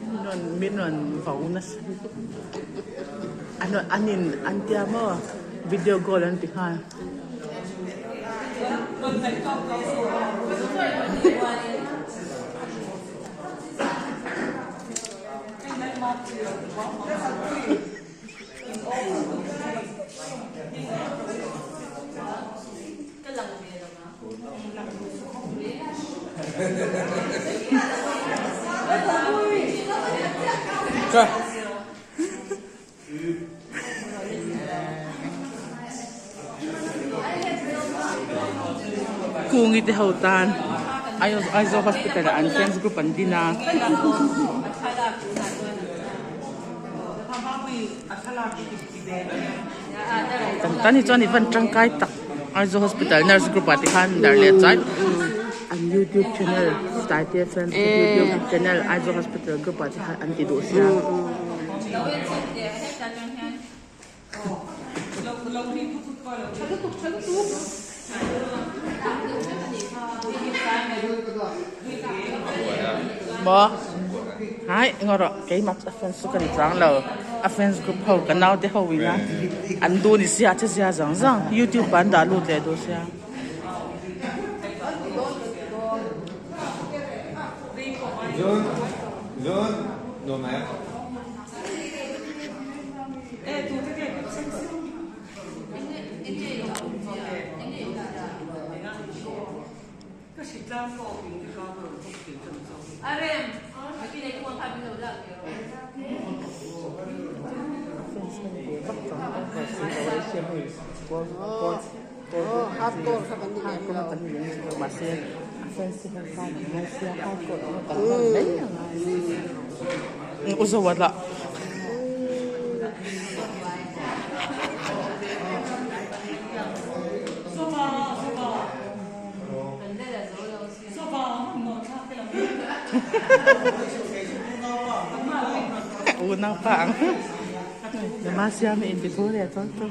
Min rawn min rawn vo nasa lutuk. An rawn an in an tia maw video call an ti nghal. Kungi te ho tan Aizawl Hospital ah an friends group an din a. Kan tan hi chuan i van tangkai tak Aizawl Hospital nurse group ah te khan darh leh chuai an youtube channel Taite friends group youtube channel Aizawl Hospital group ah te khan an ti duh sia. Maw hai ngaw rawh keimah chu a fans chu ka ni chuang lo a fans group ho ka naute ho ina an duh ni sia che zia zang zang youtube ah an dah lut leh duh sia. Unau pa ang Lama siam in ti thu leh chuan chu.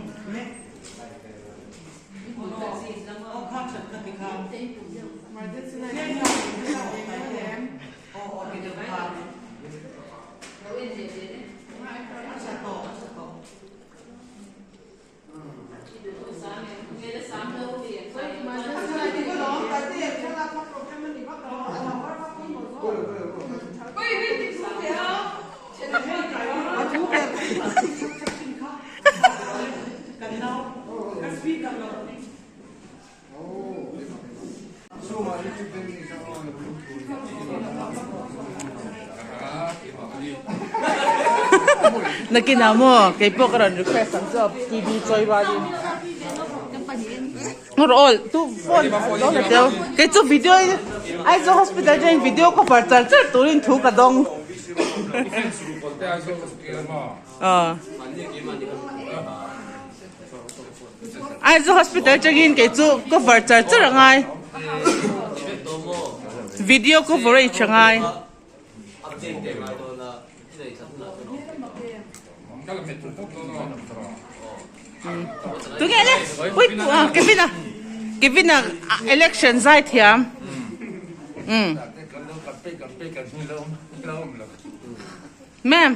Nakinah maw keipawh ka rawn request ang chu a TV chawi rualin Rawh aw tu phone lo la teu kei chu video in Aizawl hospital atangin video cover char char turin thu ka dawng aw Aizawl hospital atangin kei chu cover char char a ngai video coverage a ngai. Tunge le pui Kevin a Kevin a election zai thiam um Ma'am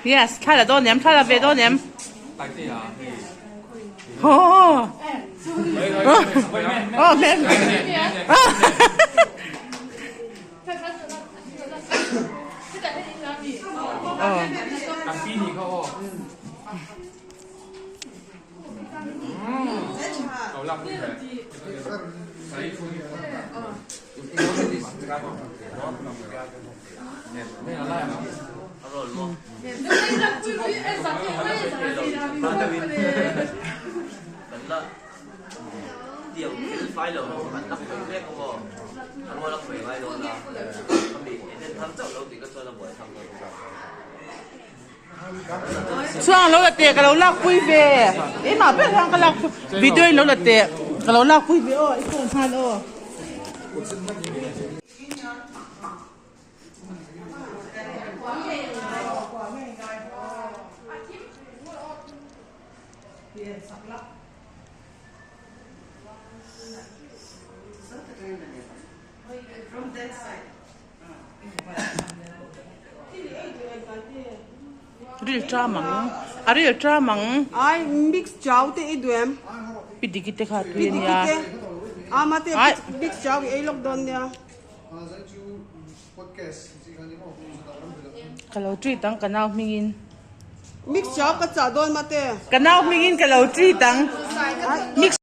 Yes thla la dawn em thla la ve dawn em Oh Oh ma'am Chuan lo la teh ka lo lak pui ve keimah ber hian ka lak pui video in lo la teh ka lo lak pui ve aw i phone khan aw. Ril ṭam ang. A ril ṭam ang. Ai mix chau te i duh em? Pi Diki te kha tui a nia. Pi Diki te. Ama te mix chau i ei lawk dawn nia. Ka lo treat ang ka nau hmingin. Mix chau ka chah dawn mate. Ka nau hmingin ka lo treat ang. Mix.